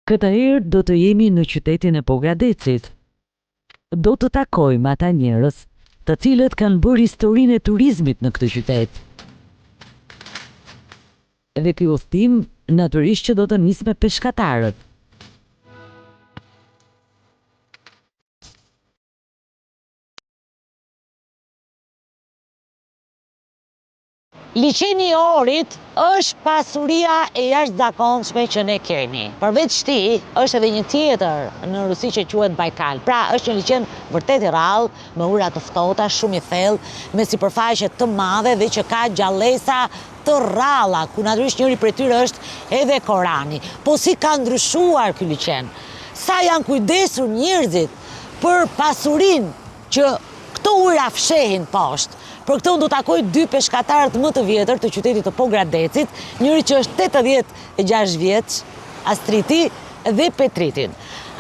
Këtë herë do të jemi në qytetin e Pogradecit. Do të takojmë ata njerëz, të cilët kanë bërë historinë e turizmit në këtë qytet. Dhe ky udhëtim natyrisht që do të nisë me peshkatarët. Liqeni i Ohrit është pasuria e jashtëzakonshme që ne kemi. Përveç tij, është edhe një tjetër në Rusi që quhet Bajkal. Pra, është një liqen vërtet i rrallë, me ujëra të ftohta, shumë i thellë, me sipërfaqe të madhe dhe që ka gjallesa të rralla, ku natyrisht njëri prej tyre është edhe korani. Po si ka ndryshuar ky liqen? Sa janë kujdesur njerëzit për pasurinë që këto ujëra fshehin poshtë. Për këtë unë do takoj dy peshkatarët më të vjetër të qytetit të Pogradecit, njëri që është 86 vjeç, Astriti, dhe Petritin.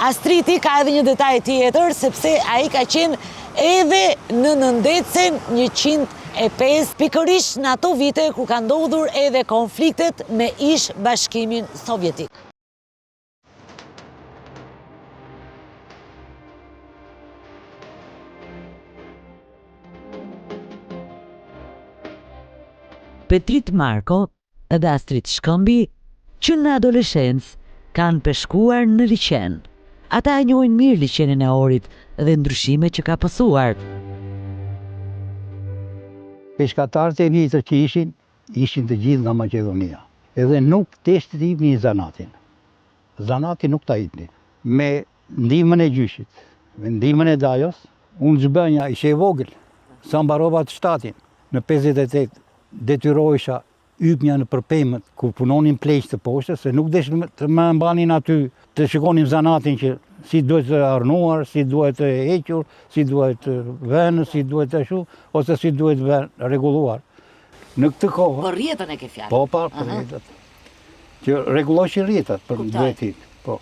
Astriti ka edhe një detaj tjetër, sepse ai ka qenë edhe në nëndetësen 105, pikërisht në ato vite kur ka ndodhur edhe konfliktet me ish Bashkimin Sovjetik. Petrit Marko dhe Astrit Shkëmbi që në adoleshencë kanë peshkuar në liqen. Ata e njohin mirë liqenin e Ohrit dhe ndryshimet që ka pësuar. Peshkatarët e vjetër që ishin, ishin të gjithë nga Maqedonia. Edhe nuk deshte të jipnin zanatin. Zanatin nuk ta jipnin. Me ndihmën e gjyshit, me ndihmën e dajos, unë ç'bënja, isha i vogël, sa mbarova të shtatin, në 58, detyrohesha hypnja nëpër pemët, ku punonin pleqtë poshtë, se nuk deshën të më mbanin aty, të shikonin zanatin që si duhet të arnuar, si duhet të hequr, si duhet të vënë, si duhet të shu, ose si duhet vënë, rregulluar. Në këtë kohë... Për rrjetën e ke fjalën? Po, pa, për rrjetët. Që rregulloshin rrjetat për blegtorinë. Po.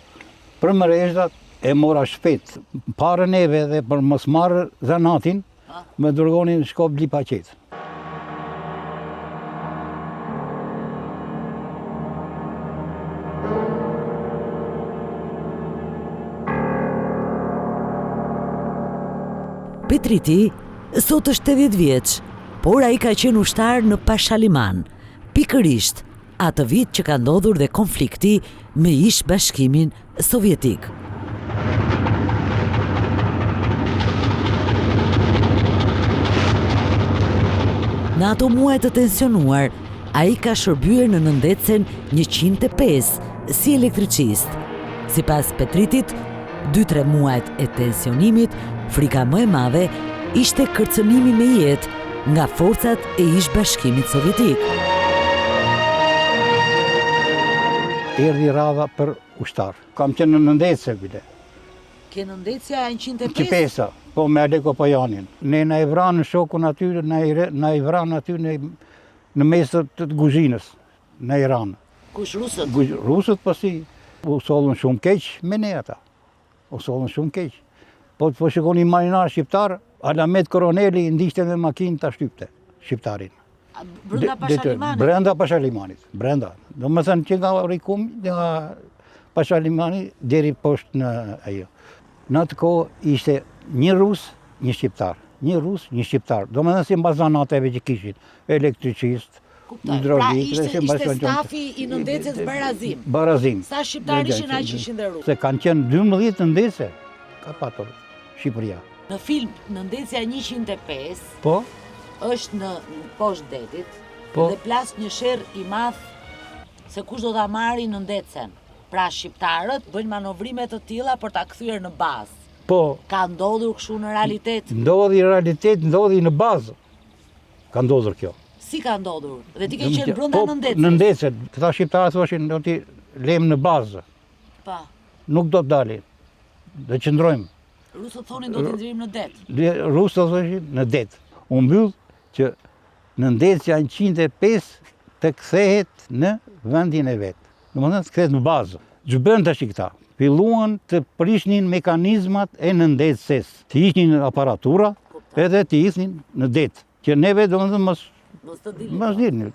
Për mrezhat e mora shpejt. Parë neve dhe për mos marrë zanatin, më dërgonin shko bli paqetë. Petriti sot është 80 vjeç, por ai ka qenë ushtar në Pashaliman. Pikërisht, atë vit që ka ndodhur dhe konflikti me ish Bashkimin Sovjetik. Në ato muaj të tensionuar, ai ka shërbyer në nëndetësen 105 si elektricist. Sipas Petritit, 2-3 muajt e tensionimit, frika më e madhe ishte kërcënimi me jetë nga forcat e ish Bashkimit Sovjetik. Erdhi radha për ushtar. Kam qenë në nëndetëse, bile. Ke nëndetësja e 105? 105, po me Aleko Pojanin. Ne na e vranë shokun aty, na i, na i vranë aty në, në mes të, të guzhinës, na i ranë. Kush, rusët? Rusët, po si, u sollën shumë keq me ne ata. U sollën shumë keq. Po po shikoni marinar shqiptar, Alamet koroneli i ndiqte me makinë ta shtypte shqiptarin. Brenda Pashalimanit? Brenda Pashalimanit, brenda. Domethënë që nga Orikum, nga Pashalimani, deri poshtë në ajo. Në atë kohë ishte një rus, një shqiptar. Një rus, një shqiptar. Domethënë simbas zanateve që kishin, elektricist, Kuptoj. Pra ishte, ishte stafi i nëndetëses barazim. Barazim. Sa shqiptarë ishin aq ishin dhe rusë. Se kanë qenë 12 nëndetëse, ka patur Shqipëria. Në film Nëndetësja 105, po? është në poshtë detit, po? dhe plas një sherr i madh se kush do ta marri nëndetësen. Pra shqiptarët bëjnë manovrime të tilla për ta kthyer në bazë. Po. Ka ndodhur kështu në realitet? Ndodhi në realitet, ndodhi në bazë. Ka ndodhur kjo. Si ka ndodhur? Dhe ti ke qenë brenda po, nëndetëses? Nëndetëse, këta shqiptarët thoshin, do t'i lejmë në bazë. Pa. Nuk do të dalim, do qëndrojmë. Rusët thonin do t'i nxjerrim në det. Rusët thoshin në det. U mbyll që nëndetësja 105. të kthehet në vendin e vet. Domethënë të kthehet në bazë. Ç'bënë tashi këta? Filluan të prishnin mekanizmat e nëndetëses, të hiqnin aparatura edhe të hidhnin në det, që neve domethënë mos mos të dilnin mos dilnin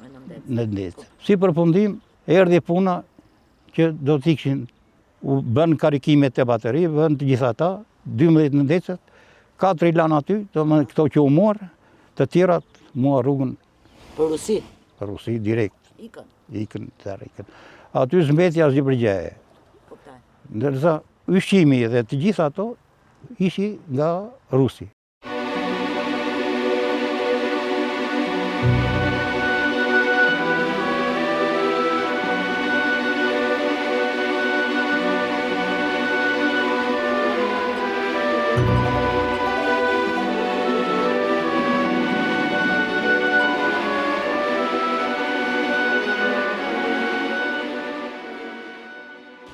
në det. Si përfundim erdhi puna që do të ikshin u bën karikimet e baterive, bën të gjitha ata, 12 nëndetëset, 4 i lanë aty, domethënë këto që u morë, të tjerat morën rrugën Për Rusi? Për Rusi, direkt. Ikën? Ikën, të ikën. Aty s'mbeti asgjë për gjëje. Kuptoj. Ndërsa ushqimi dhe të gjitha ato ishin nga Rusi.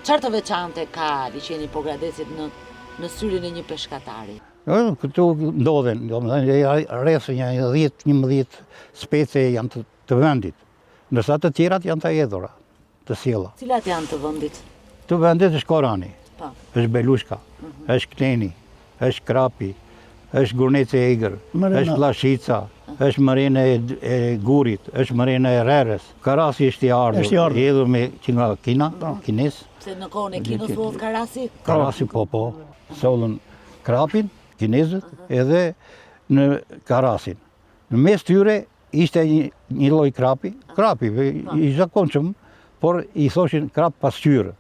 Çfarë të veçante ka liqeni i Pogradecit në në syrin e një peshkatari? Këtu ndodhen, domethënë, rreth një 10-11 specie janë të, të vendit, ndërsa të tjerat janë të hedhura. të sjella. Cilat janë të vendit? Të vendit është korani, po. është belushka, mhm. është kleni, është krapi, është gurneci e egër, është plashica, është murena e gurit, është murena e rërës. Karasi është i ardhur, është i ardhur. I hedhur me që nga Kina, po. kinez. Pse në kohën e Kinës u hodh karasi? Karasi po po, sollën krapin, kinezët, edhe në karasin. Në mes tyre Ishte një, një lloj krapi, krapi po. i zakonshëm, por i thoshin krap pasqyrë.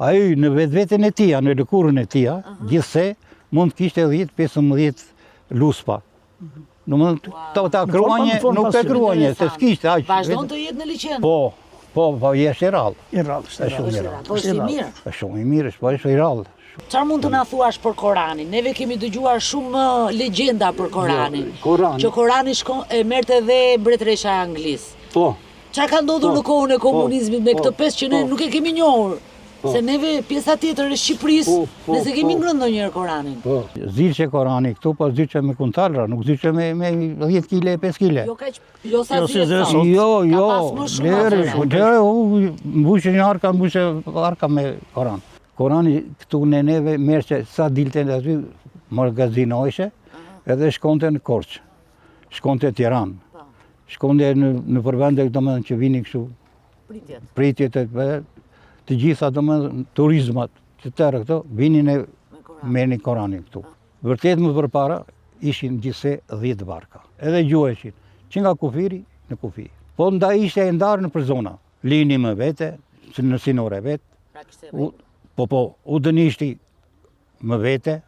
Ai në vetveten e tija, në lëkurën e tija, uh -huh. gjithsej, mund të kishte 10-15 luspa. Domethënë, ta, ta kruanje, nuk e kruanje, se s'kishte aq. Vazhdon të jetë në liqen? Po, po, po, është i rrallë. I rrallë, është shumë i rrallë. Po, është i mirë. Është shumë i mirë, është, po, është i rrallë. Çfarë mund të na thuash për Koranin? Neve kemi dëgjuar shumë legjenda për Koranin. Jo, Korani. Që Korani shkon e merrte dhe mbretëresha e Anglisë. Po. Çfarë ka ndodhur po, në kohën e po, komunizmit me po, këtë peshk që ne po. nuk e kemi njohur? Po. Se neve pjesa tjetër e Shqipërisë, po, po, ne s'e kemi po. ngrënë ndonjëherë Koranin. Po. Zilçe Korani këtu, po zilçe me kuntalra, nuk zilçe me me 10 kile, 5 kile. Jo kaq, jo sa jo, zilçe sot. Jo, jo. Ka pas më shumë. Lere, po lere, u mbushë një arka, mbushë arka me Koran. Korani këtu në neve merrte sa dilte nga aty, magazinoheshe, edhe shkonte në Korçë, shkonte në Tiranë, po. shkonte në, nëpër vende domethënë që vinin kështu, pritjet, pritjet e, të gjitha domethënë turizmat, të tërë këto, vinin e merrnin Koranin këtu. Vërtet më përpara, ishin gjithsej 10 varka, edhe gjuheshin, që nga kufiri në kufi. Po nda ishte e ndarë nëpër zona, Lini më vete, në sinore vetë. Pra kishte rregull. Po, po, Udënishti më vete,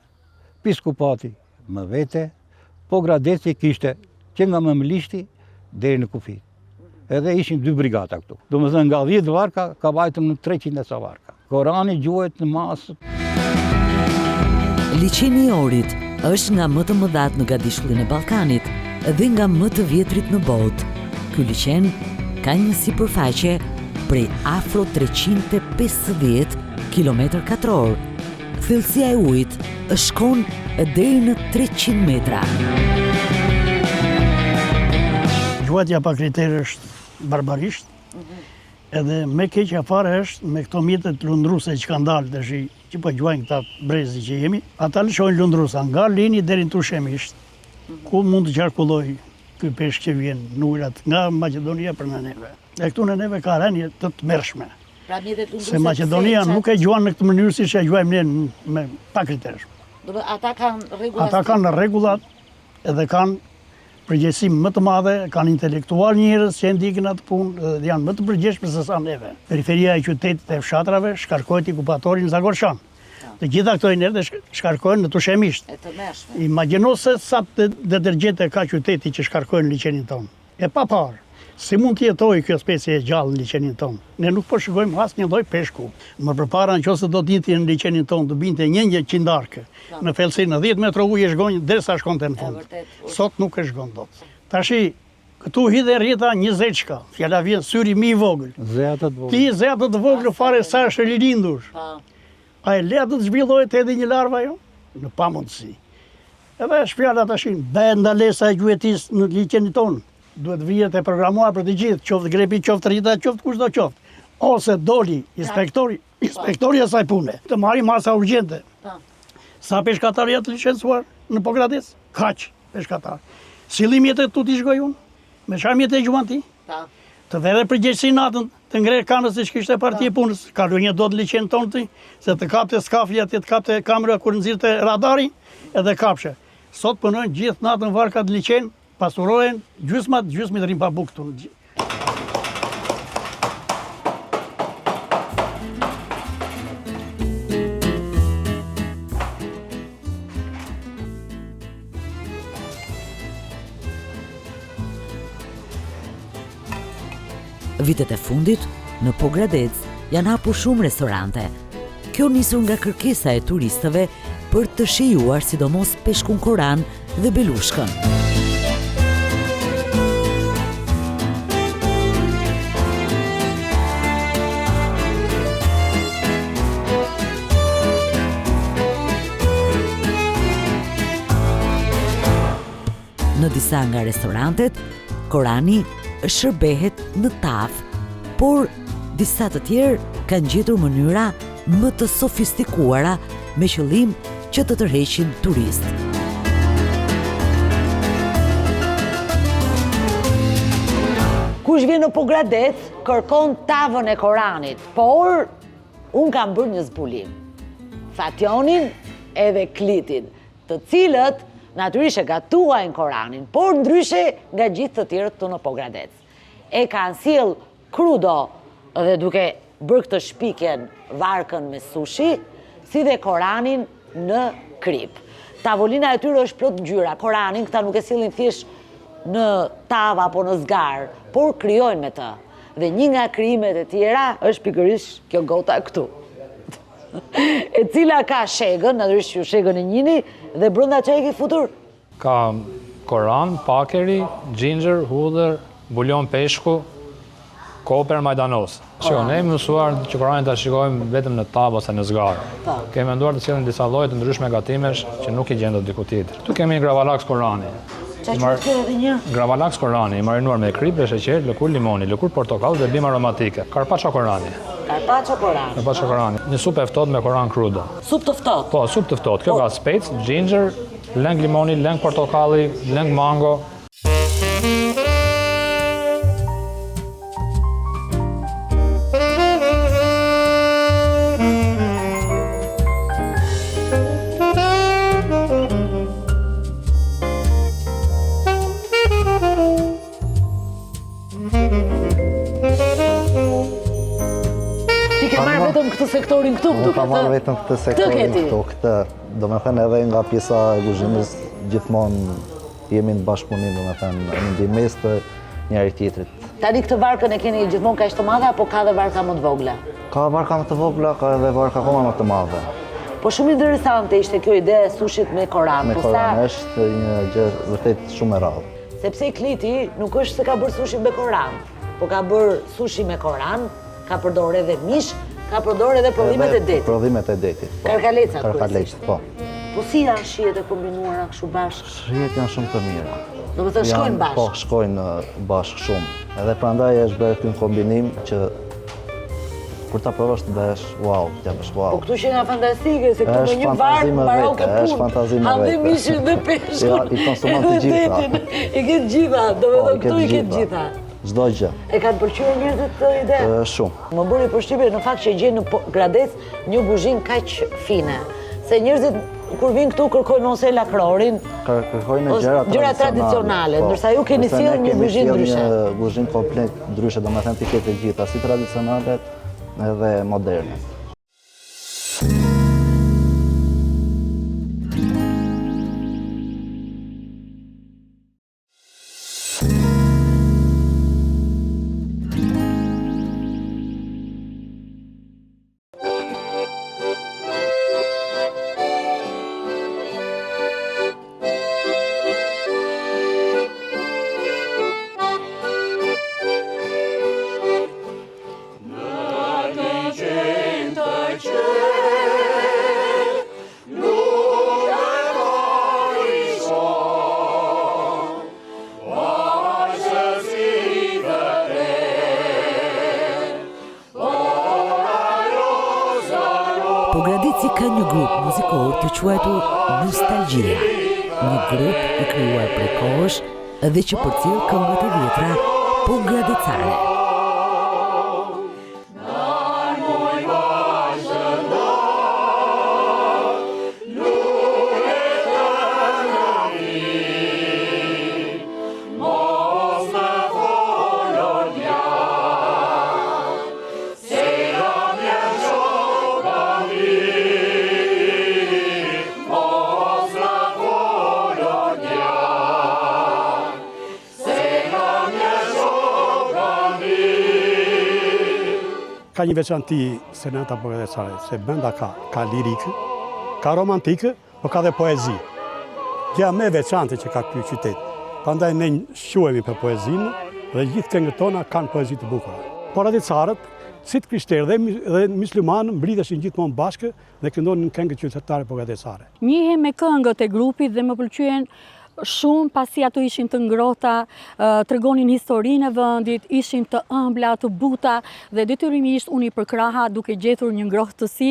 Piskupati më vete, Pogradeci kishte që nga Mëmlishti deri në kufi. Edhe ishin dy brigata këtu. Domethënë nga 10 varka, ka vajtur në 300 e sa varka. Korani gjuhet në masë. Liqeni i Ohrit është nga më të mëdhatë në gadishullin e Ballkanit dhe nga më të vjetrit në botë. Ky liqen ka një sipërfaqe prej afro 350 kilometër katror. Thellësia e ujit shkon deri në 300 metra. Gjuetia pa kriter është barbarisht, edhe me keqja fare është me këto mjetet lundruese që kanë dalë tashi, që po gjuajnë këta brezi që jemi, ata lëshojnë lundrusa nga Lini deri në Tushemisht, ku mund të qarkullojë ky peshk që vjen në ujërat nga Maqedonia për në neve. E këtu në neve ka rënie të tmerrshme. Pra mjetet lundruese Se Maqedonia nuk e gjuan në këtë mënyrë siç e gjuajmë ne me pa kriter. Do të ata kanë rregulla. Ata kanë rregulla edhe kanë përgjegjësi më të madhe, kanë intelektual njerëz që e ndjekin atë punë dhe janë më të përgjegjshëm se sa neve. Periferia e qytetit e fshatrave shkarkohet inkubatorin në Zagorçan. Të gjitha këto inerte shkarkohen në Tushemisht. E tmerrshme. Imagjino se sa detergjente ka qyteti që shkarkojnë në liqenin tonë. E paparë. Si mund të jetojë kjo specie e gjallë në liqenin tonë? Ne nuk po shikojmë asnjë lloj peshku. Më përpara në qoftë se do të dinte në liqenin tonë të binte një një qindarkë në thellësinë 10 metra ujë e zhgonjë derisa shkonte në fund. Sot nuk e zhgon dot. Tashi Këtu hidhen rrjeta njëzetçka, fjala vjen syri mi i vogël. Ze atë të vogël. Ti ze atë të vogël fare sa është rilindur. Po. A e le atë të zhvillohet edhe një larvë ajo? Në pamundësi. Edhe është fjala tashi, bëhet ndalesa e gjuetisë në liqenin tonë. Duhet vihet e programuar për të gjithë, qoftë grepi, qoftë rrita, qoftë kushdo qoftë. Ose doli inspektori, inspektori i asaj pune, të marri masa urgjente. Sa peshkatarë janë të licencuar në Pogradec? Kaq peshkatarë. Silli mjetet këtu t'i shikoj unë? Me çfarë mjete gjuan ti? Të vërë përgjegjësi natën, të ngrejë kanës siç kishte Partia e Punës. Kaloi një dot liqen tonë ti, se të kapte skafi atje, të kapte kamera kur nxirrte radari, edhe kapshe. Sot punojnë gjithë natën varkat në liqen, pasurohen, gjysmat, gjysmit rrinë pa bukë këtu. Vitet e fundit, në Pogradec janë hapur shumë restorante. Kjo nisur nga kërkesa e turistëve për të shijuar sidomos peshkun koran dhe belushkën. Në disa nga restorantet, korani shërbehet në tavë, por disa të tjerë kanë gjetur mënyra më të sofistikuara me qëllim që të tërheqin turistë. Kush vjen në Pogradec, kërkon tavën e Koranit, por unë kam bërë një zbulim. Fationin edhe Klitin. të cilët natyrisht e gatuajnë Koranin, por ndryshe nga gjithë të tjerët këtu në Pogradec. E kanë sjellë krudo dhe duke bërë këtë shpikjen varkën me sushi, si dhe Koranin në kripë. Tavolina e tyre është plot ngjyra. Koranin këta nuk e sjellin thjesht në tavë apo në zgarë, por krijojnë me të. Dhe një nga krijimet e tjera është pikërisht kjo gota këtu. E cila ka shegën, natyrisht ju shegën e njihni, dhe brenda ça i ke futur? Ka koran, pakeri, ginger, hudhër, buljon peshku, koper, majdanoz. Shiko, ne jemi mësuar që koranin ta shikojmë vetëm në tavë ose në zgarë. Po. Kemi menduar të sjellim disa lloje të ndryshme gatimesh që nuk i gjen dot diku tjetër. Këtu kemi një gravalax korani. Ça quhet kjo edhe një? Gravalax korani, i marinuar me kripë dhe sheqer, lëkurë limoni, lëkurë portokalli dhe bimë aromatike. Karpaço korani. Karpaço korani. Karpaço korani. Një supë e ftohtë me koran krudo. Supë të ftohtë? Po, supë të ftohtë. Kjo po. ka spec, ginger, lëng limoni, lëng portokalli, lëng mango. Ti ke marrë vetëm këtë sektorin këtu, më duket. Unë kam marrë vetëm këtë sektorin këtu, këtë. Domethënë edhe nga pjesa e kuzhinës, gjithmonë jemi në bashkëpunim, domethënë, në ndihmesë të njëri-tjetrit. Tani këtë varkën e keni gjithmonë kaq të madhe apo ka dhe varka më të vogla? Ka varka më të vogla, ka edhe varka akoma më të madhe. Po shumë interesante ishte kjo ide e sushit me koran. Me po koran është një gjë vërtet shumë e rrallë. Sepse Kliti nuk është se ka bërë sushi me koran, po ka bërë sushi me koran, ka përdorë edhe mish, ka përdorë edhe prodhimet e detit. Prodhimet e detit, po. Karkalecat, Karkalecat, po. Po si janë shijet e kombinuara kështu bashkë? Shijet janë shumë të mira. Domethënë shkojnë bashkë? Po, shkojnë bashkë shumë. Edhe prandaj është bërë ky kombinim që kur ta provosh të bëhesh wow, t'ia bësh wow. Po këtu që nga fantastike, se këtu me një varkë mbaron ke punë. Është fantazi me vete. Ha dhe mishin dhe peshkun. Ja, i konsumon të gjitha. I ke të gjitha, domethënë po, këtu i ke të gjitha. Çdo gjë. E kanë pëlqyer njerëzit këtë ide? Shumë. Më bëri përshtypje në fakt që gjej në Pogradec një kuzhinë kaq fine. Se njerëzit kur vijnë këtu kërkojnë ose lakrorin, kërkojnë gjëra gjëra tradicionale, po. ndërsa ju keni sjellë një kuzhinë ndryshe. Një kuzhinë komplet ndryshe, domethënë t'i ke të gjitha, si tradicionale edhe moderne. një grup muzikor të quajtur Nostalgjia, një grup i krijuar prej kohësh dhe që përcjell këngët e vjetra pogradecare. Ka një veçanti serenata pogradecare, se brenda ka, ka lirikë, ka romantikë, po ka dhe poezi. Gjëja më e veçantë që ka ky qytet. Prandaj ne shquhemi për poezinë dhe gjithë këngët tona kanë poezi të bukura. Pogradecarët, si të krishterë dhe, dhe myslimanë, mblidheshin gjithmonë bashkë dhe këndonin këngët qytetare pogradecare. Njihem me këngët e grupit dhe më pëlqyen shumë pasi ato ishin të ngrohta, tregonin historinë e vendit, ishin të ëmbla, të buta dhe detyrimisht unë i përkraha duke gjetur një ngrohtësi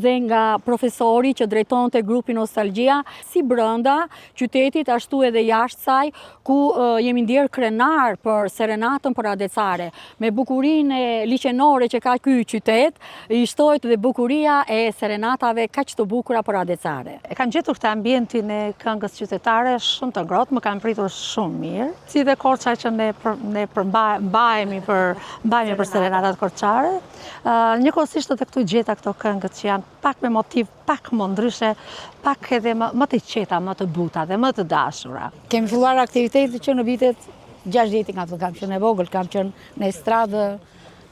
dhe nga profesori që drejtonte grupin Nostalgjia, si brenda qytetit ashtu edhe jashtë saj, ku jemi ndjerë krenarë për serenatën pogradecare. Me bukurinë liqenore që ka ky qytet, i shtohet dhe bukuria e serenatave kaq të bukura pogradecare. E kam gjetur këtë ambientin e këngës qytetare shumë të ngrohtë, më kanë pritur shumë mirë. Si dhe Korça që ne ne mbahemi për mbahemi për serenatat korçare. Njëkohësisht edhe këtu gjeta këto këngët që janë pak me motiv, pak më ndryshe, pak edhe më, më të qeta, më të buta dhe më të dashura. Kemi filluar aktivitetet që në vitet 60 kam thënë, kam qenë e vogël, kam qenë në estradë,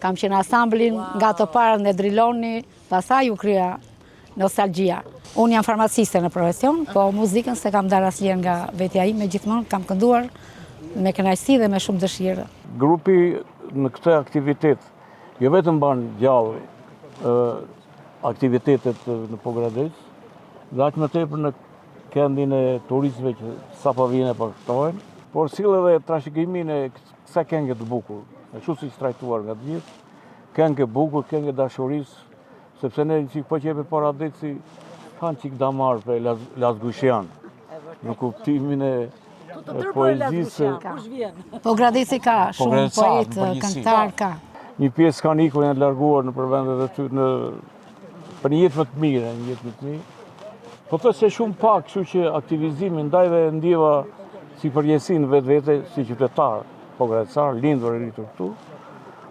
kam qenë ansamblin, nga të parë në Driloni, pastaj u krijua nostalgjia. Unë jam farmaciste në profesion, po muzikën s'e kam ndarë asnjëherë nga vetja ime, gjithmonë kam kënduar me kënaqësi dhe me shumë dëshirë. Grupi në këtë aktivitet jo vetëm mban gjallë aktivitetet në Pogradec, dhe aq më tepër në këndin e turistëve që sapo vijnë e po shtohen, por sill edhe trashëgiminë e kësaj kënge të bukur, ashtu siç trajtuar nga të gjithë, këngë e bukur, këngë e dashurisë, sepse ne që po qepe Pogradeci, kanë çikë damar për Lasgushian, në kuptimin e poezisë. Pogradeci ka shumë poetë, këngëtarë ka. Një pjesë kanë ikur, janë larguar nëpër vendet e tyre në për një jetë më të mirë, një jetë më të mirë. Po të se shumë pak, kështu që aktivizimi ndaj dhe ndjeva si përgjegjësi në vetvete, si qytetar, pogradecar, lindur e rritur këtu,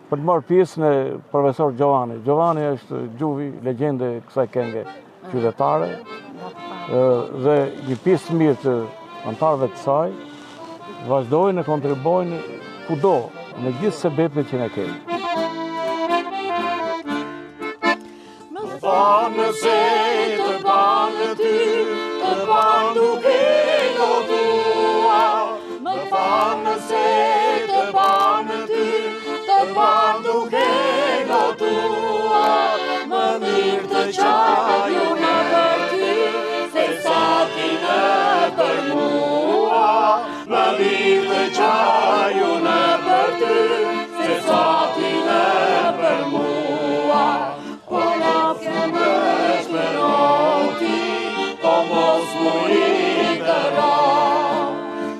për të marrë pjesë në profesor Giovanni. Giovanni është Gjuvi, legjendë e kësaj kënge qytetare, dhe një pjesë të mirë të anëtarëve të saj, vazhdojnë e kontribuojnë kudo, në gjithë sebepet që ne kemi. Më thanë se të panë ty, të panë duke lotuar. Më thanë se të panë ty, të panë duke lotuar. Më mirë të qaj unë për ty, se sa ti nëpër mua. Më mirë të qaj unë për ty, se sa ti nëpër mua. Po mos më dëshpëro ti, po mos m'u hidhëro.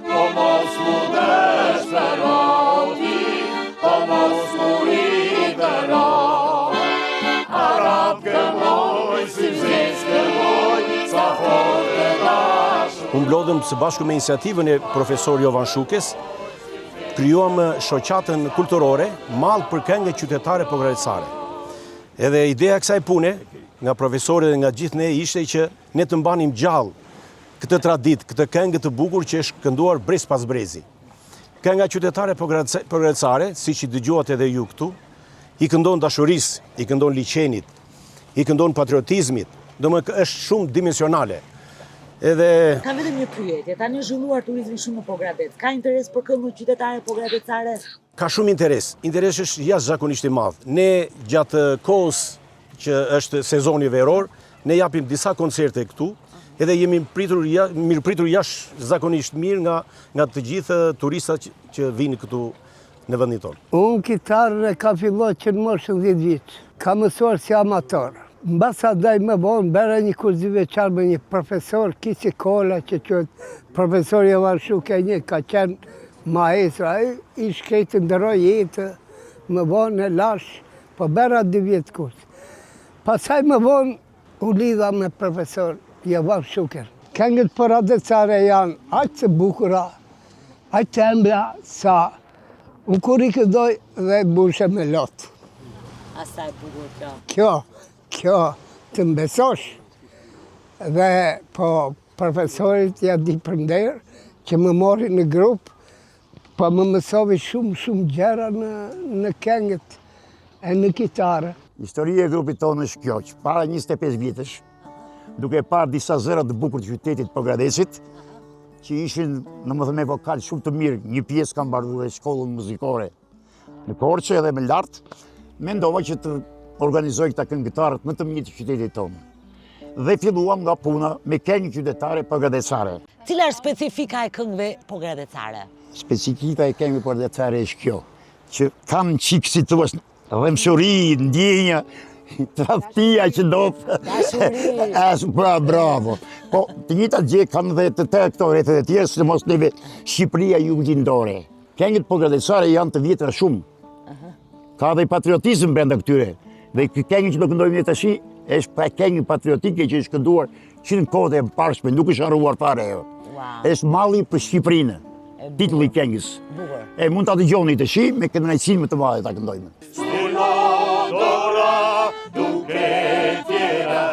Po mos m'u dëshpëro ti, po mos m'u hidhëro. Arap këmoj, si zes këmoj, sa fort të dashur. U mblodhëm së bashku me iniciativën e profesor Jovan Shukes, krijuam shoqatën kulturore Mall për këngë qytetare pogradecare. Edhe ideja e kësaj pune nga profesori dhe nga gjithë ne ishte që ne të mbanim gjallë këtë traditë, këtë këngë të bukur që është kënduar brez pas brezi. Kënga qytetare pogradecare, siç i dëgjuat edhe ju këtu, i këndon dashurisë, i këndon liqenit, i këndon patriotizmit, domethënë është shumë dimensionale. Edhe Kam vetëm një pyetje, tani është zhvilluar turizmi shumë në Pogradec. Ka interes për këngën qytetare pogradecare? Ka shumë interes. Interes është jashtëzakonisht i madh. Ne gjatë kohës që është sezoni veror, ne japim disa koncerte këtu, edhe jemi pritur ja, mirëpritur jashtëzakonisht mirë nga nga të gjithë turistat që, që vijnë këtu në vendin tonë. Unë kitarën e kam filluar që në moshën 10 vjeç. Kam mësuar si amator. Mbasandaj më vonë bëra një kurs dyvjeçar me një profesor Kici Kola që quhet profesor Jovan Shuke një ka qenë maestro, ai i shkreti ndërroi jetë, më vonë e lashë, po bëra dy vjet kurs. Pastaj më vonë u lidha me profesor Jovan Shuken. Këngët pogradecare janë aq të bukura, aq të ëmbla sa Unë kur i këndoj dhe mbushem me lot. A sa e bukur kjo. Kjo, kjo të më besosh. Dhe po profesorit ia di për nder që më mori në grup, po më mësovi shumë shumë gjëra në në këngët e në kitarë. Historia e grupit tonë është kjo, që para 25 vjetësh, duke parë disa zëra të bukur të qytetit Pogradecit, që ishin, domethënë me vokal shumë të mirë, një pjesë kanë mbaruar dhe shkollën muzikore në Korçë edhe më lart, mendova që të organizoj këta këngëtarët më të mirë të qytetit tonë. Dhe filluam nga puna me këngë qytetare pogradecare. Cila është specifika e këngëve pogradecare? Specifika e këngëve pogradecare është kjo, që kanë çikë si thua Dhembshuri, ndjenja, tradhtia që ndodh. Dashuri. As pra bravo. Po të njëjtat gjë kanë dhe të tëra këto rrethet e tjera, sidomos neve Shqipëria juglindore. Këngët pogradecare janë të vjetra shumë. Ka dhe patriotizëm brenda këtyre. Dhe kjo këngë që do këndojmë ne tashi është pra këngë patriotike që është kënduar që në kohët e mëparshme, nuk është harruar fare ajo. Wow. Është malli për Shqipërinë. Titulli i këngës. Bukur. E mund ta dëgjoni tashi me kënaqësinë më të madhe ta këndojmë. Dora duke tjera,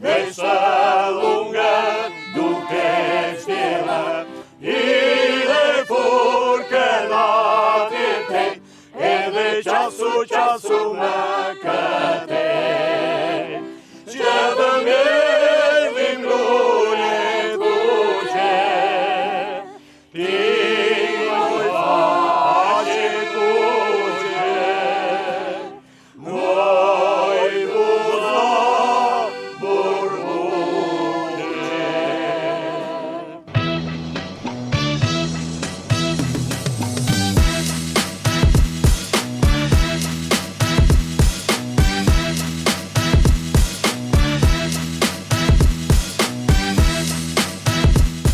veç të lungë duke shtjera, i dhe furkënat e te, edhe qasu qasu më këte. Që të mbjellim lule kuqe, ti moj faqe kuqe, moj buzo burbuqe.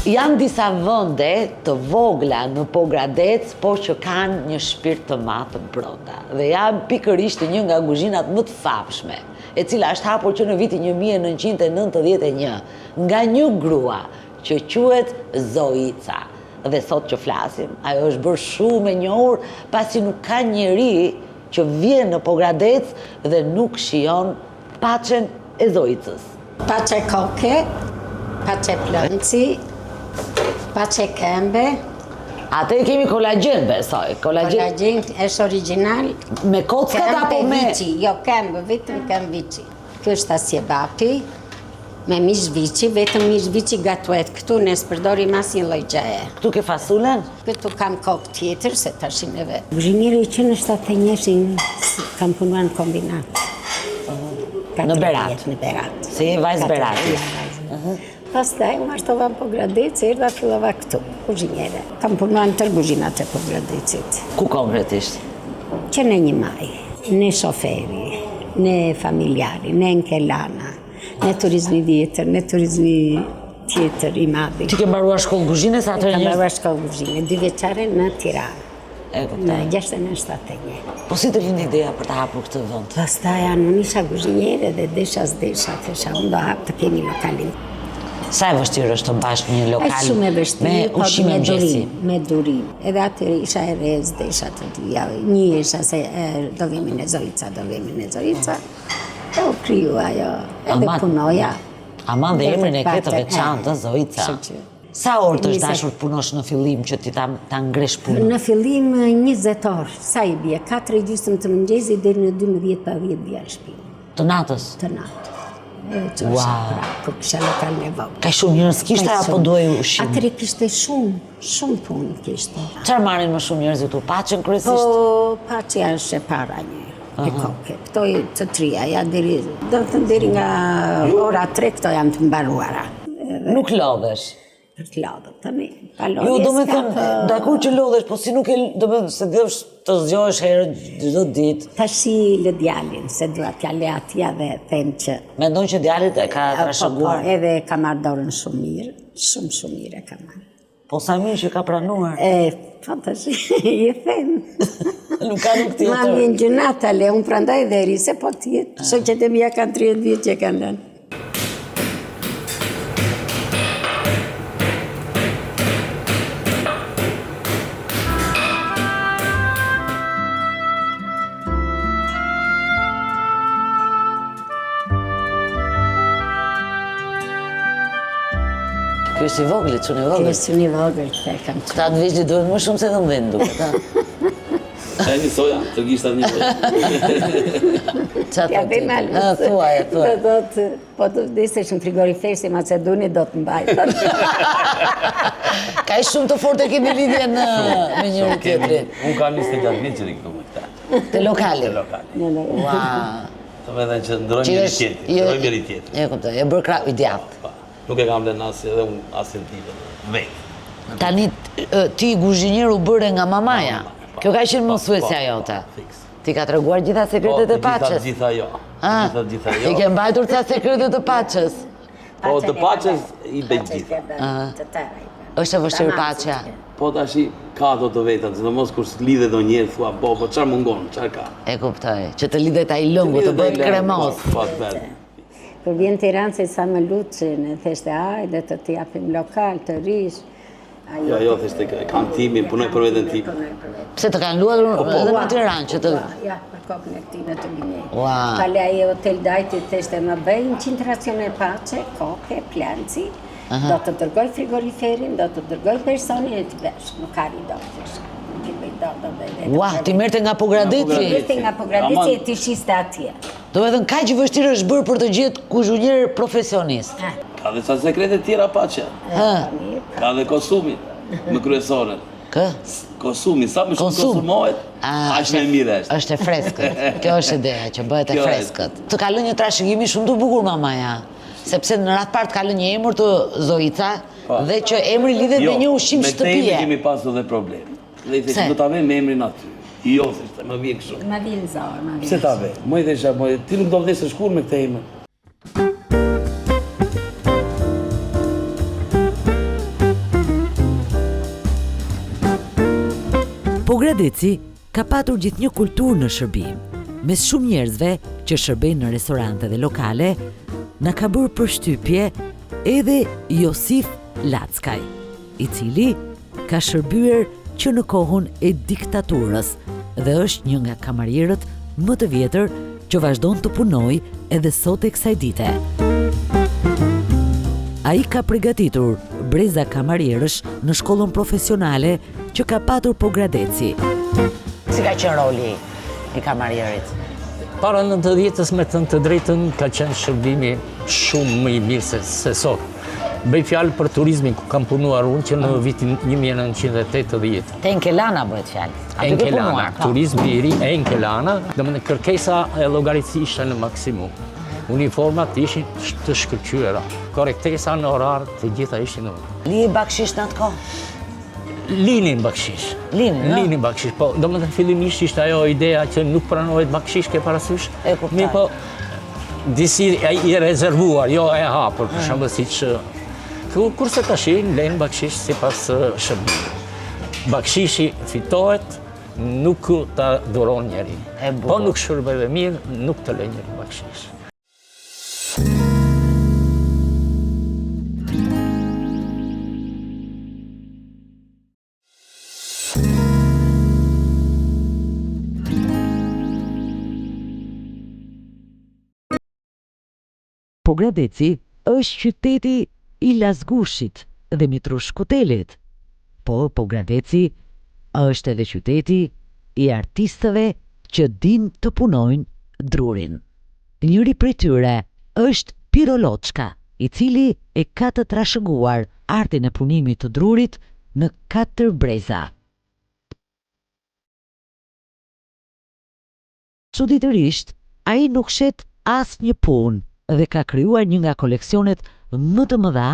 Janë disa vende të vogla në Pogradec, por që kanë një shpirt të madh brenda. Dhe janë pikërisht një nga kuzhinat më të famshme, e cila është hapur që në vitin 1991 nga një grua që quhet Zoica. Dhe sot që flasim, ajo është bërë shumë e njohur, pasi nuk ka njeri që vjen në Pogradec dhe nuk shijon paçen e Zoicës. Paçe koke, paçe plënci, paçe këmbe. Atë e kemi kolagjen, besoj. Kolagjen Kolagjen është origjinal. Me kockat apo me viçi, jo këmbë, vetëm këmbë viçi. Ky është asqebapi, me mish viçi, vetëm mish viçi gatuhet këtu, ne s'përdorim asnjë lloj gjëje. Këtu ke fasulen? Këtu kam kokë tjetër, se tash neve. Kuzhiniere që në 71-shin kam punuar në kombinat. Në Berat? Në Berat. Se je vajzë Berati? Ja, Pastaj u martova në Pogradec, erdha fillova këtu, kuzhiniere. Kam punuar në tërë kuzhinat e Pogradecit. Ku konkretisht? Që në një maj, në shoferi, në familjari, në Enkelana, në turizmi vjetër, në turizmi tjetër i madhi. Ti ke mbaruar shkollë kuzhine, sa atëherë Kam mbaruar shkollë kuzhine, dy vjeçare në Tiranë. E kuptoj. Në 69-71. Po si të lindi ideja për të hapur këtë vend? Pastaj unë isha kuzhiniere dhe desha s'desha, thesha unë do hap të kemi lokalin. Sa e vështirë është të mbash një lokal shumë e vështirë, me po, ushqime me mëngjesi? durim, me durim. Edhe atëherë isha e re, s'desha të dija. Një isha se e, do vemi në Zoica, do vemi në Zoica. E u kriju ajo, edhe punoja. Aman dhe emrin e ke të veçantë, Zoica. Sa orë të është dashur të punosh në fillim që ti ta, ta ngresh punën? Në fillim 20 orë, sa i bie, 4 e gjysmë të mëngjezit deri në 12 pa 10 vija në shtëpi. Të natës? Të natës. E që wow. pra, kur kisha lokal në vogël. Ka shumë njerëz kishte apo duhej ushqim? Atëherë kishte shumë, shumë punë kishte. Çfarë marrin më shumë njerëzit këtu? Paçen kryesisht? Po, paçja është e para një. E koke. Këto të tria, ja deri, do të thënë deri nga ora 3 këto janë të mbaruara. Nuk lodhesh. Për të lodhur, tani, pa lodhje Jo, domethënë, dakord që lodhesh, po si nuk e, domethënë, se dhe të zgjohesh herët çdo ditë. Tashi lë djalin, se dua t'ja le atij dhe them që... Mendon që djalit e ka po, po, trashëguar? edhe e ka marrë dorën shumë mirë, shumë shumë mirë e ka marrë. Po sa mirë që ka pranuar. E, po tashi, i them. Nuk ka rrugë tjetër. Ma vjen gjynah ta le, unë prandaj dhe ri, se po tjetë. Shoqet e mia kanë 30 vjet që kanë lënë. Ky është i vogli, çuni i vogël. Ky është çuni i vogël, këtë e kam çunë. Këta të vegjlit duhen më shumë se të mëdhenjtë, duket, ha? Sa një soja, të gishtat një lloj. Ça Ja thotë bëj tjetër? malës. Ha, thuaje, thuaje. Do thotë, po të vdesësh në frigorifer si Macedoni do të mbaj. Kaq shumë të fortë e kemi lidhjen me njëri tjetrin. Unë kam 26 vjet që rri këtu me këta. Te lokali. Te lokali. Ua. Do me thënë që ndërrojmë njëri tjetrin, ndërrojmë njëri tjetrin. E kuptoj, e bërë krahu i djathtë. Po. Nuk e kam lënë as edhe unë asnjë ditë vetë. Tani ti guzhinier u bëre nga mamaja. Po. Kjo ka qenë Po, mësuesja po, jote. Fiks. T'i ka treguar gjitha sekretet e paçes. Po, gjitha gjitha jo. Gjitha gjitha jo. I ke mbajtur ca sekrete të paçes. Po të paçes i bëj gjitha. Të tëra i bëj. Është e vështirë paçja. Po tashi ka ato të vetat, sidomos kur lidhet ndonjëherë thua po, po çfarë mungon, çfarë ka. E kuptoj, që të lidhet ai lëngu, të bëhet kremoz. Po, të bëhet. Kur vjen në Tiranë se sa më luteshin, e theshte hajde të të japim lokal, të rish. Jo, jo, theshte, e kam timin, punoj për veten time. Pse të kanë luajtur Po, po. edhe në Tiranë që të... Ja, për kokën e këtij në të gënjej. Ua. Pale ai hotel Dajti theshte më bëj 100 racione paçe, koke, planci, do të dërgoj frigoriferin, do të dërgoj personin e të vesh, nuk arri dot, theshte. Nuk i bëj dot, do bëj vetëm. Ua, t'i merrte nga Pogradeci. T'i merrte nga Pogradeci e t'i shiste atje. Domethënë, kaq vështirë është bërë për të gjetë kuzhinier profesionist. Ka dhe ca sekrete tjera paçja. Ka dhe konsumin, më kryesoren. Kë? Konsumi, sa më shumë konsumohet, aq më mirë është. Është e freskët. Kjo është ideja, që bëhet e freskët. Të ka lënë një trashëgimi shumë të bukur mamaja. Sepse në radhë parë të ka lënë një emër të Zoica, po. dhe që emri lidhet me jo, një ushqim shtëpie. Me këtë kemi pasur dhe problem. Dhe i thashë, do ta vë me emrin aty. Jo, thashë, më vjen kështu. Më vjen zor, më vjen. Pse ta vë? Më i thashë, më ti nuk do vdesësh kurrë me këtë emër. Pogradeci ka patur gjithnjë kulturë në shërbim. Mes shumë njerëzve që shërbejnë në restorante dhe lokale, na ka bërë përshtypje edhe Josif Lackaj. i cili ka shërbyer që në kohën e diktaturës dhe është një nga kamarierët më të vjetër që vazhdon të punojë edhe sot e kësaj dite. Ai ka përgatitur breza kamarierësh në shkollën profesionale që ka patur Pogradeci. Si ka qenë roli i kamarierit? Para 90-ës me thënë të drejtën ka qenë shërbimi shumë më i mirë se, se sot. Bëj fjalë për turizmin ku kam punuar unë që në vitin 1980. Te Enkelana bëhet fjalë. Enkelana, po. turizmi i ri Enkelana, domethënë kërkesa e llogarisë ishte në maksimum. Uniformat ishin të shkëlqyera, korrektesa në orar të gjitha ishin në... Lihej bakshish në atë kohë? Linin bakshish. Linin, Linin bakshish, po, domethënë fillimisht ishte ajo ideja që nuk pranohet bakshish, ke parasysh? E kuptoj. Mirëpo, disi i rezervuar, jo e hapur, për mm. shembull siç kurse tashi lejnë bakshish sipas shërbimit. Bakshishi fitohet, nuk ta dhuron njeri. Po nuk shërbeve mirë, nuk të lë njeri bakshish. Pogradeci është qyteti i Lasgushit dhe Mitrush Kutelit. Po Pogradeci është edhe qyteti i artistëve që dinë të punojnë drurin. Njëri prej tyre është Piro Loçka, i cili e ka të trashëguar artin e punimit të drurit në katër breza. Çuditërisht, ai nuk shet asnjë punë dhe ka krijuar një nga koleksionet më të mëdha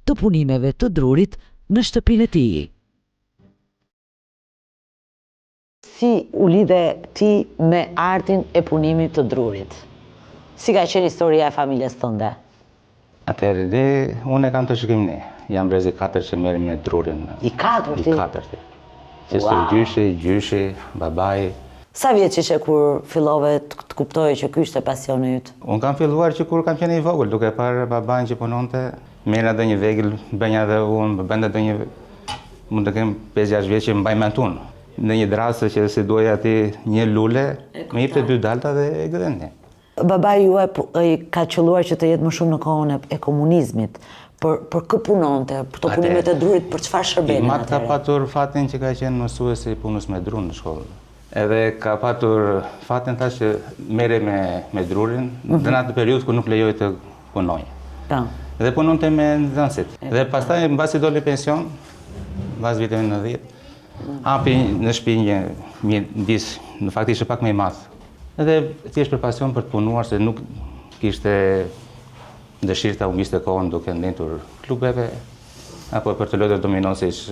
të punimeve të drurit në shtëpinë e tij. Si u lidhe ti me artin e punimit të drurit? Si ka qenë historia e familjes tënde? Atëherë, dhe unë e kam trashëgimi. Jam brezi i katërt që merrem me drurin. I katërti? I katërti. Që stërgjyshi, gjyshi, babai. Sa vjeç ishe kur fillove të kuptoje që ky ishte pasioni yt? Unë kam filluar që kur kam qenë i vogël, duke parë babain që punonte, merrja ndonjë vegël, bënja dhe unë, më bënte ndonjë mund të kem 5-6 vjeç që mbaj mend unë. Në një dërrasë që s'i duhej atij një lule, më jepte dy dalta dhe e gdhendja. Babai juaj ka qëlluar që të jetë më shumë në kohën e komunizmit. Për për kë punonte? Për këto punimet e drurit, për çfarë shërbenin atëherë? Im atë ka patur fatin që ka qenë mësues i punës me dru në shkollë. Edhe ka patur fatin thash që merrej me me drurin, mhm. dhe në atë periudhë kur nuk lejohej të punojë. Po. Dhe punonte me nxënësit. Dhe pastaj mbasi doli pension, mbas viteve 90, hapi në shtëpi një mjedis, në fakt ishte pak më i madh. Edhe thjesht për pasion për të punuar se nuk kishte dëshirë ta humbiste kohën duke ndenjtur klubeve apo për të luajtur domino siç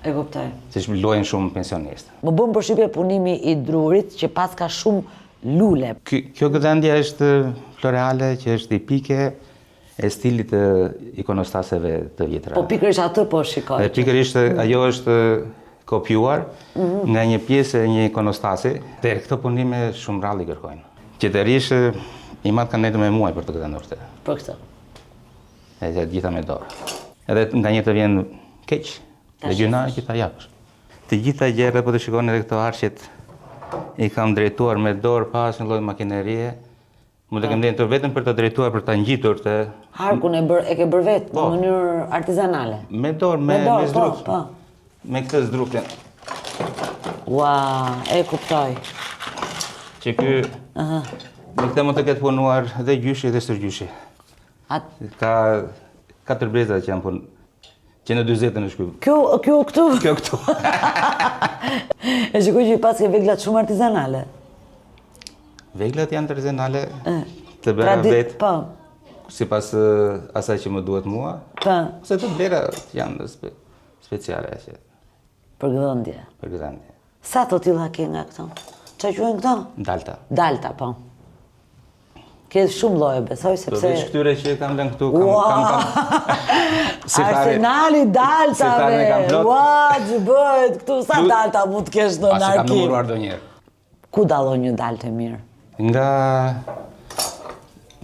E kuptoj. Siç luajnë shumë pensionistë. Më bën përshtypje punimi i drurit që paska shumë lule. Kjo gdhendje është floreale që është tipike e stilit të ikonostaseve të vjetra. Po pikërisht atë po shikoj. Dhe pikërisht mm. ajo është kopjuar mm -hmm. nga një pjesë e një ikonostasi, dhe këto punime shumë rrallë i kërkojnë. Që të rrish, im atë ka ndenjtur me muaj për të gdhendur këtë. Për këtë. E të gjitha me dorë. Edhe nganjëherë të vjen keq, dhe gjynah që ta japësh. Të gjitha gjërat, po të shikoni edhe këto harqet, i kam drejtuar me dorë pa asnjë lloj makinerie, Mund të kem ndenjtur vetëm për të drejtuar, për ta ngjitur të... Harkun e, bër, e ke bërë vetë, po. në mënyrë artizanale. Me dorë, me, me, dorë, me zdruk. Po, po. Me këtë zdrukën. Ua, e kuptoj. Që ky, uh -huh. me këtë mund të ketë punuar dhe gjyshi dhe stërgjyshi. At... Ka katër breza që janë punë, që në dyzetën është ky. Kjo, kjo këtu? Kjo këtu. e shikoj që i paske veglat shumë artizanale. Veglat janë artizanale të bëra vetë. Po. Sipas asaj që më duhet mua. Po. Ose të blera janë spe, speciale që. Për gdhendje. Për gdhendje. Sa të tilla ke nga këto? Ça quhen këto? Dalta. Dalta, po. Ke shumë lloje, besoj, sepse... Përveç këtyre që kam lënë këtu, kam... kam, kam... Arsenali daltave! Ua, që bëhet këtu, sa dalta mund të kesh në arkiv? As e kam numëruar ndonjëherë. Ku dallon një daltë e mirë? Nga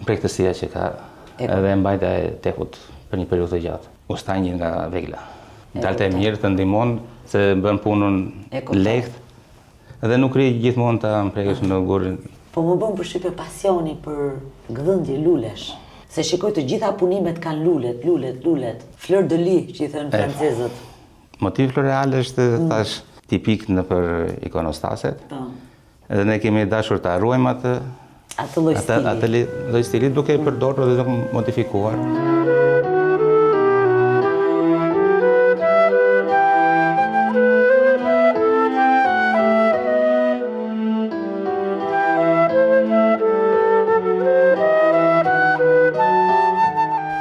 mprehtësia që ka edhe mbajtja e tehut për një periudhë të gjatë. Usta një nga vegla. Dalta e mirë të ndihmon se bën punën lehtë dhe nuk rri gjithmonë ta mprehësh në gurin. Po më bën përshtypje pasioni për gdhendje lulesh. Se shikoj të gjitha punimet kanë lulet, lulet, lulet. Fleur de lis, që i thonë francezët. Motivi floreal është, mm. thash, tipik nëpër ikonostaset. Po. Edhe ne kemi dashur ta ruajmë atë atë lloj stili. Atë lloj stili duke e përdorur dhe duke modifikuar.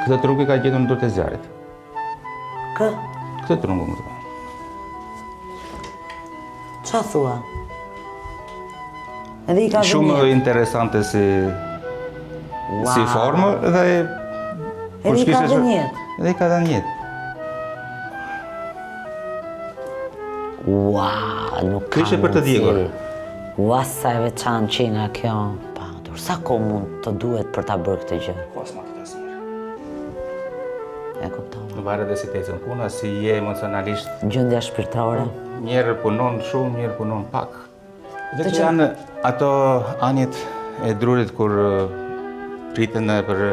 Këtë trung e ka gjetur në duart e zjarrit. Kë? Këtë trungun këtu. Ça thua? Edhe i ka dhënë Shumë interesante si wow. si formë dhe Edhe i ka dhënë jetë. Edhe i ka dhënë jetë. Ua, nuk ka. Ishte për të djegur. Ua, sa e veçantë qenka kjo. Pa, dur, sa kohë mund të duhet për ta bërë këtë gjë? Po, s'ma të asnjëherë. E kuptova. Varet dhe si të ecën puna, si je emocionalisht. Gjendja shpirtërore. Njëherë punon shumë, njëherë punon pak. Dhe këto janë ato anjet e drurit kur priten për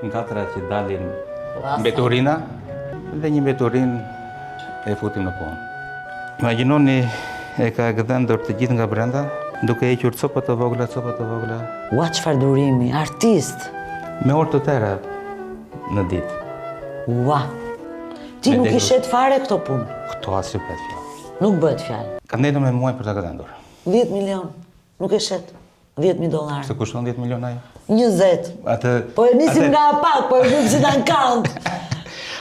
ngatra që dalin mbeturina dhe një mbeturinë e futim në punë. Imagjinoni e ka gdhendur të gjithë nga brenda, duke hequr copa të vogla, copa të vogla. Ua çfarë durimi, artist! Me orë të tëra në ditë. Ua! Ti nuk i shet fare këto punë? Këto as që bëhet fjalë. Nuk bëhet fjalë. Ka ndenjtur me muaj për ta gdhendur. 10 milion, nuk e shet. 10.000 dollarë. Se kushton 10 milion ajo? 20. Atë Po e nisim nga pak, po e bëjmë si në ankand.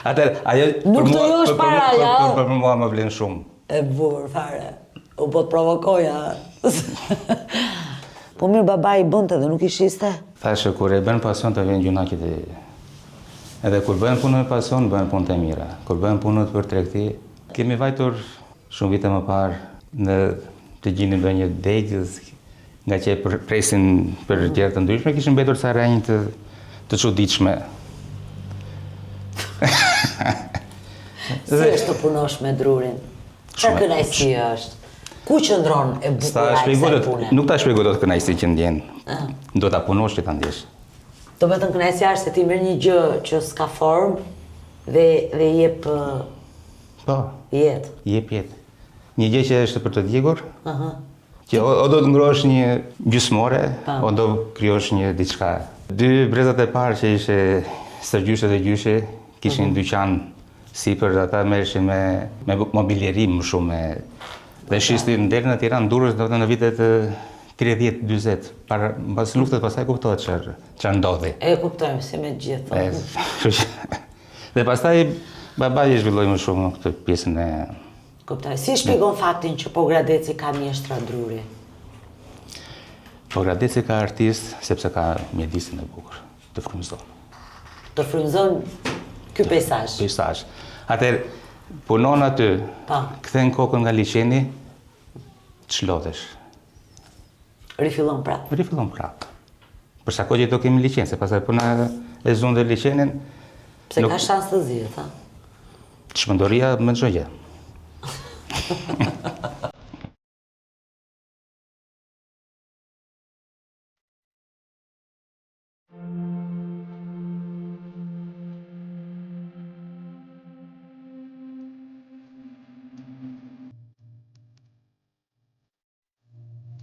Atëherë, ajo Nuk të josh paraja. Për, për, për mua më vlen shumë. E bukur fare. U po të provokoja. po mirë babai i bënte dhe nuk i shiste? Thashë kur e bën pasion të vjen gjynah që ti. Edhe kur bëhen punë me pasion, bëhen punë të mira. Kur bëhen punët për tregti, kemi vajtur shumë vite më parë në të gjinim ndonjë degë nga që e presin për gjëra të ndryshme, kishin mbetur ca rrënjë të të çuditshme. Si është të punosh me drurin? Çfarë kënaqësi është? Ku qëndron e bukura e kësaj pune? Nuk ta shpjegoj dot kënaqësinë që ndjen. Do ta punosh që ta ndjesh. Domethënë kënaqësia është se ti merr një gjë që s'ka formë dhe dhe i jep Po. Jetë. Jep jetë. Një gjë që është për të djegur. Aha. Që o, o do të ngrohësh një gjysmore, o do krijosh një diçka. Dy brezat e parë që ishe stërgjyshi dhe gjyshi, kishin mm -hmm. dyqan sipër dhe ata merreshin me, me mobilieri më shumë me, dhe shisnin deri në Tiranë Durrës do të në vitet 30, 40, para, mbas luftës pastaj kuptohet çfarë çfarë ndodhi. E kuptojmë si me gjithë. E, dhe pastaj babai e zhvilloi më shumë këtë pjesën e Kuptoj. Si shpjegon faktin që Pogradeci ka mjeshtra druri? Pogradeci ka artist sepse ka mjedisin e bukur, të frymëzon. Të frymëzon ky peisazh. Peisazh. Atëherë punon aty. Po. Kthen kokën nga liqeni, çlodhesh. Rifillon prapë. Rifillon prapë. Për sa kohë që do kemi liqen, se pastaj po na e zunë dhe liqenin. Pse nuk... ka shans të zihet, ha? Çmenduria me çdo gjë.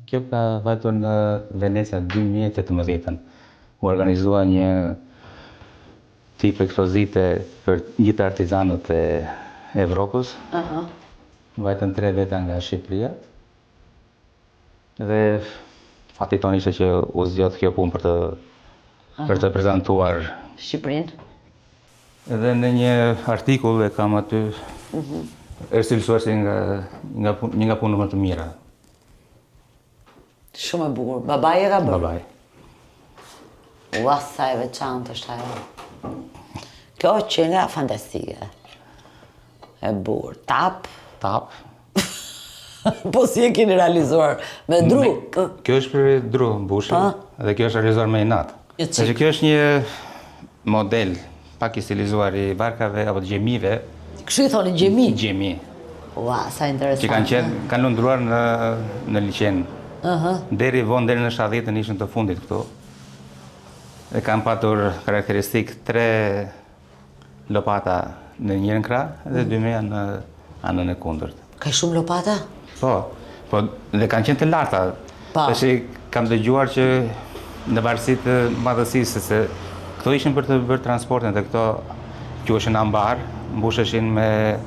Kjo ka vajtur në Venecia 2018-ën. U organizua një tip ekspozite për gjithë artizanët e Evropës. Aha. Vajtën tre veta nga Shqipëria. Dhe fati tonë ishte që u zgjodh kjo punë për të për të prezantuar Shqipërinë. Edhe në një artikull e kam aty, mhm. është cilësuar si nga, nga, një nga punët më të mira. Shumë e bukur. Babai e ka bërë? Babai. Ua, sa e veçantë është ajo. Kjo qenka fantastike. E bukur. Tap. Tap. po si e keni realizuar? Me dru? Me, kjo është për dru, mbushur, dhe kjo është realizuar me inat. Që kjo është një model pak i stilizuar i varkave apo gjemive. Kështu i thoni gjemi? Gjemi. Ua, sa interesant. Që kanë qenë, kanë lundruar në në liqen. Ëh. Uh -huh. Deri vonë deri në 70-ën ishin të fundit këtu. Dhe kanë patur karakteristik tre Lopata në njërin krah dhe dy meja në anën e kundërt. Ka shumë lopata? Po, po dhe kanë qenë të larta. Po. Tash kam dëgjuar që në varësi të madhësisë se këto ishin për të bërë transportin dhe këto quheshin ambar, mbusheshin me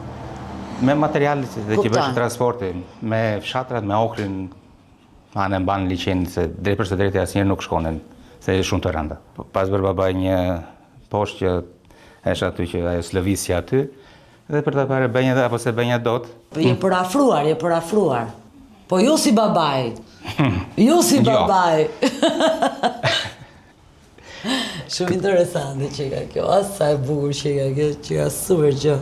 me material dhe që bëshin transportin, me fshatrat, me okrin, Anë e mbanë liqenit, se drejt për së drejti asnjëherë nuk shkonin, se ishte shumë të rënda. Pas bërë babai një poshtë që është aty që ajo s'lëvizte aty, dhe për ta parë bënja dhe apo s'e bënja dot. Po je përafruar, je përafruar. Po jo si babai. Jo si jo. babai. Shumë interesante që ka kjo, a sa e bukur që ka kjo, që ka super gjë.